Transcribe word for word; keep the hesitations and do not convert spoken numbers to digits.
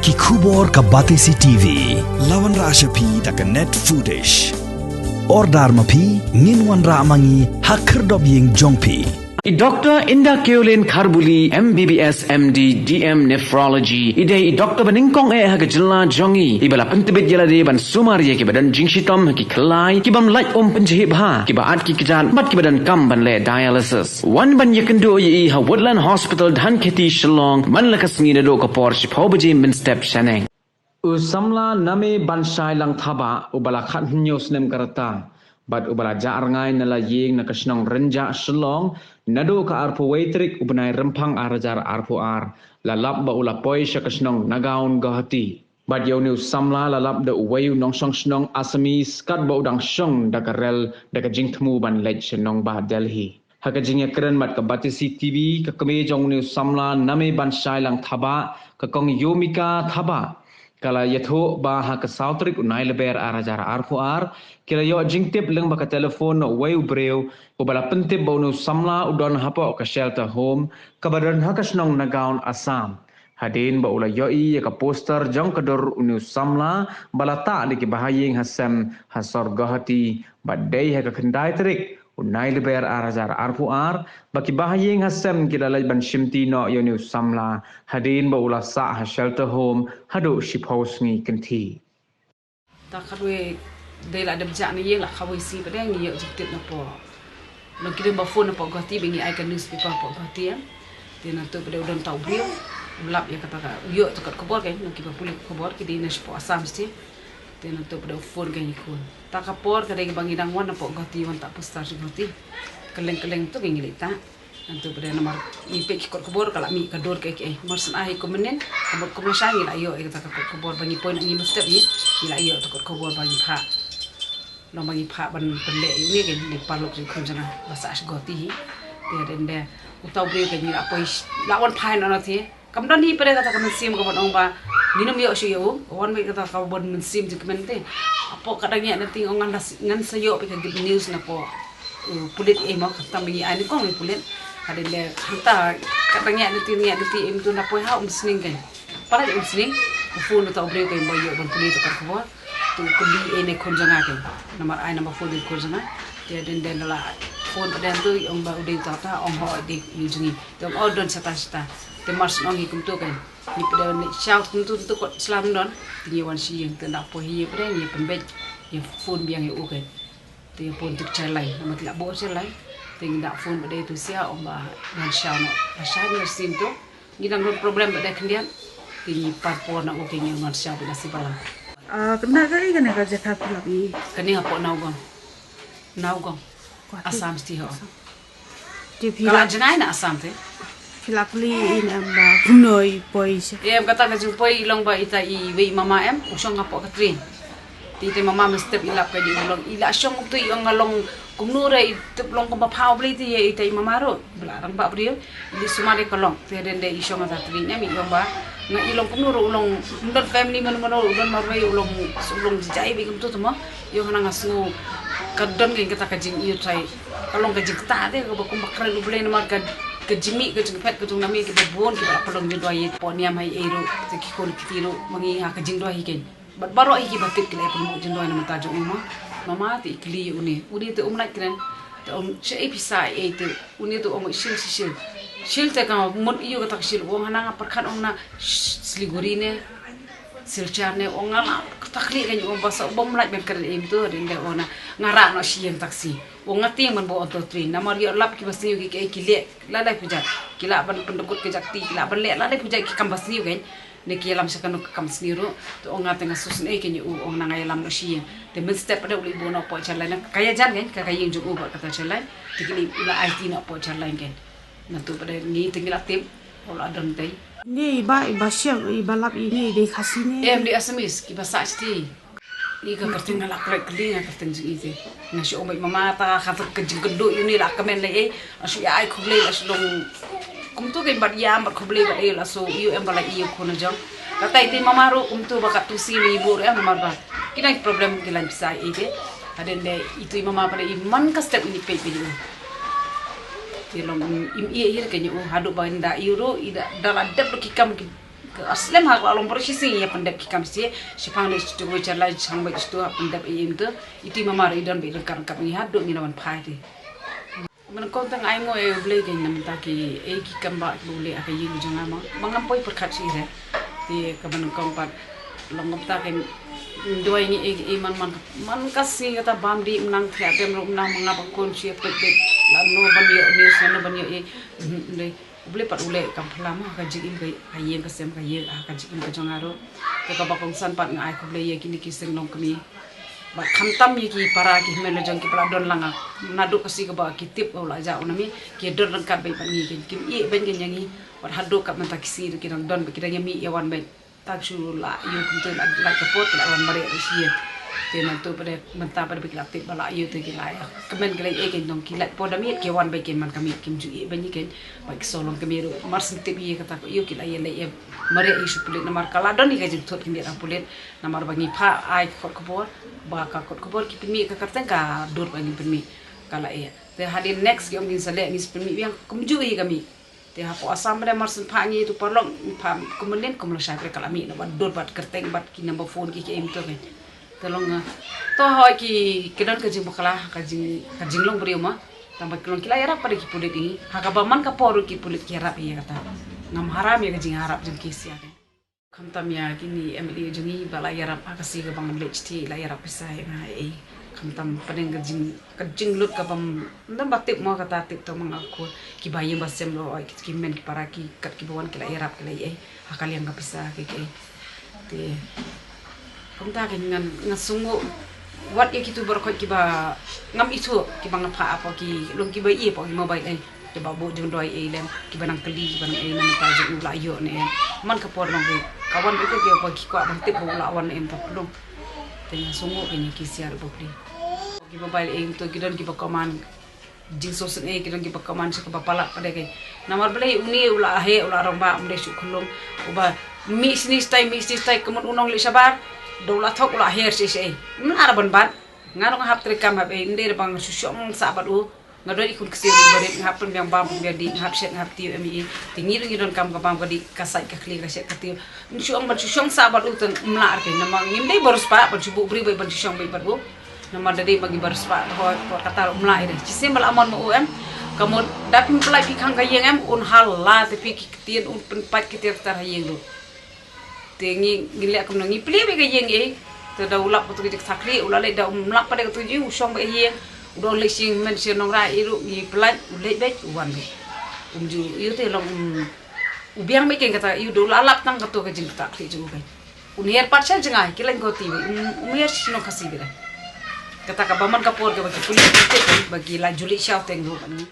Ki khubor ka Batesi T V. La wanrah sha phi da ka Net Foodish. Order ma phi, ngin wanrah ma ngi ha khyrdop ïing jong phi. I Doctor Inda Keolin Kharbuli, M B B S, M D, D M Nephrology, i dei i doctor ba nyngkong eh ha ka jylla jong ngi, iba la pyntbit ïa lade ban sumar ïa kiba don jingshitom ha ki khlai, ki bym lait um pynjhieh bha, kiba at ki kjat bad kiba donkam ban leh dialysis. Wan ban ïakynduh ïa i ha Woodland Hospital, Dhankheti, Shillong, man la ka sngi naduh ka por shiphew baje mynstep shaneng. U samla Name Banshai Langthaba, uba la khathynñiew snem ka rta bad uba la jah rngai na la ïing na ka shnong Rynjah, Shillong, naduh ka arphew wei tarik u bnai Rymphang ar hajar arphew ar, la lap ba u la poi sha ka shnong Nagaon, Guwahati. Bad ïa une u samla la lap da uwei u nongshong shnong Assamese, katba u dang shong da ka rel da ka jingthmu ban leit sha nongbah Delhi. Ha ka jingïakren bad ka Batesi T V, ka kmie jong une u samla Name Banshai Langthaba, ka Kong Yomika Thaba, ka la ïathuh ba ha ka saw tarik u Nailber ar hajar arphew ar, ki la ïoh jingtip lyngba ka telephone na uwei u briew, uba la pyntip ba une u samla u don hapoh ka shelter home, kaba don ha ka shnong Nagaon, Assam. Hadien ba u la ïohi ïa ka poster jong ka dur une u samla ba la tah da ki bahaïing ha sem ha sor Guwahati, bad dei ha ka khyndai tarik u Nailber ar hajar arphew ar ba ki bahaïing ha sem ki la leit ban shimti noh ïa une u samla, hadien ba u la sah ha shelter home haduh shiphew sngi kynthih. Ta khatwei dei la dep jah na ïing, la khatwei sngi pat dei ngi ïoh jingtip napoh, nong ki dang ba phone napoh Guwahati ba ngi ai ka newspaper hapoh Guwahati, em. Te nangta pat dei u don uta u briew u lap ïa kata ka, u ïoh ta kot khubor, ka nong kiba pule khubor ki dei na shapoh Assam state. Te nangta pat dei u phone ka ngi khun. Ta ka por ka dei ba ngi dang wan napoh Guwahati, wan ta poster sha Guwahati. Kylleng kylleng tu ka ngi leit ta. Nangta pat dei namar ngi peit ki kot khubor ka la mih ka dur ka ei ka ei. Mar shen ai kum mynnin, ka mut kum lashai ngi la ïoh ïa kata ka kot khubor ba ngi poi na ngi mynstep ngi, ngi la ïoh ta kot khubor ba ngi phah. Long ba ngi phah ban pynleh ïa une ka, ne paralok jong i khun jong nga ba sah sha Guwahati hi. Te hadien de uta u briew ka ngi la poi, la wan phai noh noh te. Kam don hi pat dei kata ka mynsiem ka ban ong ba ngin ym ïoh shuh ïa u, wan beit kata ka ban mynsiem jingkmen te. Hapoh ka dang ïaid na ti ong ngan da s-, ngan sa ïoh beit ka good news napoh, uh, pulit, eh, mo, kata ba ngi ai nyngkong ïa pulit. Hadien de hangta ka dang ïaid na ti, ïaid na ti, em, tu na poi ha umsning kan. Palat umsning, u phone uta u briew kan ba ïoh ban pule ta kot khubor. Tu kylli ei ne khun jong nga kan. Namar ai number phone dei khun jong nga. Te hadien de la phone pat dei tu ong ba u dei uta uta, ong hooid dei u jong ngi. Te ong o don shata shata. Te mar shen ong hi kumtu kan. Ngi pat dei wan leit shaw kumtu kumtu kot sla ym don. Te ngi wan sha ïing, te nda poi hi pat dei ngi pynbeit, ngi phone biang ïa u kan. Te phone tik chai lai, namar te la buh chai lai. Te ngi da phone pat dei tu sha ong ba ngan shaw noh. Ba shaw noh sien tu. Ngi dang don problem pat dei khyndiat. Te ngi par por na u te ngi ngan shaw pat na si bala. Ah, kane ka, kane ka jaka phi lap ïa i? Kane hapoh Nowgong. Nowgong. Guwahati. Assam State ho. Te phi la jngai na Assam te. Phi la kylli ïa i ne em ba kumno i poi sha? Em, kata ka jingpoi i long ba ita iwei i mama em, u shong hapoh ka train. Te ita i mama mynstep i lap ka jing u long. I la shong tu i ong nga long kumno re, i tip long kumba pha U Blei te ïa ita i mama ruh. Ba la rangbah briew, i leit sumar ïa ka long. Te hadien de i shong ha ka train em, i ong ba nga i long kumno ruh, u long ym don family mano mano, u don marwei, u long, u long jai beit kumtu te mo. I ong nga sngew ka don kein kata ka jingïathuh. Ka long ka jingktah te kaba kumba kren U Blei namar ka, ka jingmih ka jingphet ka jong na me kiba bun kiba la pynlong jingduwai ïa pon niam ha ei ruh, te ki khun ki kti ruh ma ngi ha ka jingduwai hi kein. Bad baroh hi kiba tip ki la ïa pynlong jingduwai na bynta jong u ma. Mama te i kylli ïa une. Une te um lait kren. Te um sha ei pisa ei te une te um shil shil shil. Shil te ka mut ïa kata ka shil u ong hana nga pyrkhat ong na Siliguri ne. Silchar ne, ong nga la kata khlieh ka ngi ong ba sa bym lait ban kren im tu, hadien de ong na nga rah noh sha ïing taxi. Ong nga tieng ban buh onto train. Namar ïoh lap kiba sniew ki, ki, ki leh la dei pujat. Ki lah ban pyndukut ka jakti, ki lah ban leh la dei pujat ki kam ba sniew kan. Ne ki ïalam sha kano ka kam sniew ruh. Te ong nga te nga sngewsynei ka ngi u, ong na nga ïalam noh sha ïing. Te mynstep pat de u leit buh noh poh Charline. Ka ïajan kan, ka, ka ïing jong u bad kata Charline. Te ki leit u la aiti noh poh Charline kan. Nangtu pat de ngi te ngi la tip. U la don tei. Ni iba, iba shim, iba lap ini dei Khasi ne? Em, dei Assamese, kiba sah shiti. Ni ka kyrteng nga la kren kylli nga kyrteng jong i te. Nga shu ong beit mama ta ka, ka jingkynduh ïa une la kmen lei ei. Nga shu ïa ai khublei, nga shu long kumtu kein bad ïa bad khublei bad ei la so ïa em ba la ïa khun jong. Kata i te mama ruh kumtu ba ka tu si lei buh ruh em namar ba ki dang problem ki lain pisa ei te. Hadien de itu i mama pat de i man ka step ini peit peit ïa u. Te long im, im ïa ïa ka ïa u haduh ba nda ïa u ruh i da, da la dep ruh ki kam ki Ka slem ha ka la long baroh shisien ïa pyndep ki kam shisha, shiphang ne shitu wei jar lai shang beit shitu ha pyndep ïa im tu, iti mamar i don beit ryngkat ryngkat ngi haduh ngi na wan phai te. Ban kong tang ai mo e Blei kein namar ta ki ei ki kam ba ki bule ha ka ïing jong nga ma. Ba ngam poi pyrkhat shi re. Te ka ban kong pat long ngam ta kein duwai ngi ei ei man man man ka si kata bam di mnang thia tem ru mnang manga ba kon shi pek pek la no ban ïoh ni sa no ban ïoh ei. Dei. U Blei pat u leh kam phylla mo ha ka jingim ka, ka ïing ka sem ka ïing ha ka jingim ka jong nga ruh. Te kaba kongsan pat nga ai khublei ïa kine ki seng nongkmie. Bad khamtam ïa ki para ki hynmen la jong kiba la don lang ha. Naduh ka sngi kaba ki tip u la jah u na mih ki don ryngkat beit bad ngi kein kim ïeh beit kein ïa ngi. Bad haduh kat mynta ki sngi ruh ki dang don beit ki dang ïa mih ïa wan beit. Tang shu la ïoh kumta la la ka por ki la wan mareh ïa shi. Te nangtu pat mynta pat ba ki la tip ba la ïoh te ki la ïa kmen ki la ïa kein dong ki la por da miet ki wan ba kein man ka miet kim ju ïa ba ni kein ba ki so long ka miet ruh mar syn tip ïa kata ko ïoh ki la ïa la ïa mareh ïa shu pulit namar ka la don ïa ka jingthut ki miet ha pulit namar ba ngi pha ai ka kot khubor ba ka kot khubor ki pynmih ka kyrteng ka dur ba ngi pynmih ka la ïa. Te hadien next ki ong kin sa leh ngi sa pynmih biang kum ju ïa ka miet. Te hapoh Assam re mar syn pha ngi tu paralok pha kumne kumla shai pre ka la mih na bad dur bad kyrteng bad ki number phone ki ki em tu re. Te long nga to hoi ki ki don ka jingbakla ka jing ka jinglong briew ma. Tang ba ki long ki la ïarap pada ki pulit ngi ha kaba man ka por ki pulit ki ïarap ïa kata. Ngam haram ïa ka jingïarap jong ki sia re. Khamtam ïa kine M L A jong ngi ba la ïarap ha ka sngi kaba ngan leit shatei la ïarap pisa ïa nga ei. Khamtam pdeng ka jing ka jinglut kaba ym dang ba tip mo kata tip to ma nga khun kiba ïing ba sem lo oi ki hynmen ki para ki kat kiba wan ki la ïarap ki la ei ha ka liang ka pisa ki ki ei. Te kumta ki ngan ngan sngew wat ïa kitu baroh kiba ngam ithuh kiba nga pha hapoh ki long kiba ïa hapoh ki mobile ei. Kiba buh jingdoi ei lem kiba nang kylli kiba nang ei namar ka jong u la ïoh ne em. Man ka por nong ki ka wan beit ki ba ki kwah ban tip ba u la wan ne em ta pulung. Te nga sngew kine ki siar ba pli. Ki mobile ei to ki don kiba command jingsngewsynei ki don kiba command sha kaba palat pat de ki. Namar balei une u la heh u la rong ba um dei shu khulum uba mih sini stai mih sini stai ka mut u nong leh shabar. Da u la thok u la her shi shi ei. Mla ra ban bat. Nga nong hap trei kam hap ei um dei da bang shu shong sa bat u. Nga don i khun ksiew ba rit nga hap pynbiang bam pynbiang dih nga hap shet nga hap tiew em i. Te ngi ruh ngi don kam ka bam ka dih ka sait ka khlieh ka shet ka tiew. Ngi shu ong ban shu shong sah bad u te mlah re namar ngim dei ba riewspah ban shu buh briew bad ban shu shong bad u. Namar da dei ba ngi ba riewspah hoi por kata ruh mlah i re. Shisien ba la mon ma u em. Ka mut da phim pynlait phi khang ka ïing em un hal la te phi ki ktien un pynpait ki tiar tar ha ïing ruh. Te ngi ngi leh kumno ngi plie beit ka ïing ei. Te da u lap katu ka jingtha khlieh u la leit da um lap pat de katu ka jingïing u shong beit ha ïing. U don leit sha ïing men sha nongrah ei ruh ngi pynlait u leit beit u wan beit. Um ju ïoh te long um u biang beit kein kata ïoh da u la lap tang katu ka jingtha khlieh jong u kein. Un her pat sha jngai ki lain koti beit um um her sha nong Khasi beit. Kata kaba man ka por kaba ki pulit ki tip ba ki la ju leit sha u teng ruh bad ngi.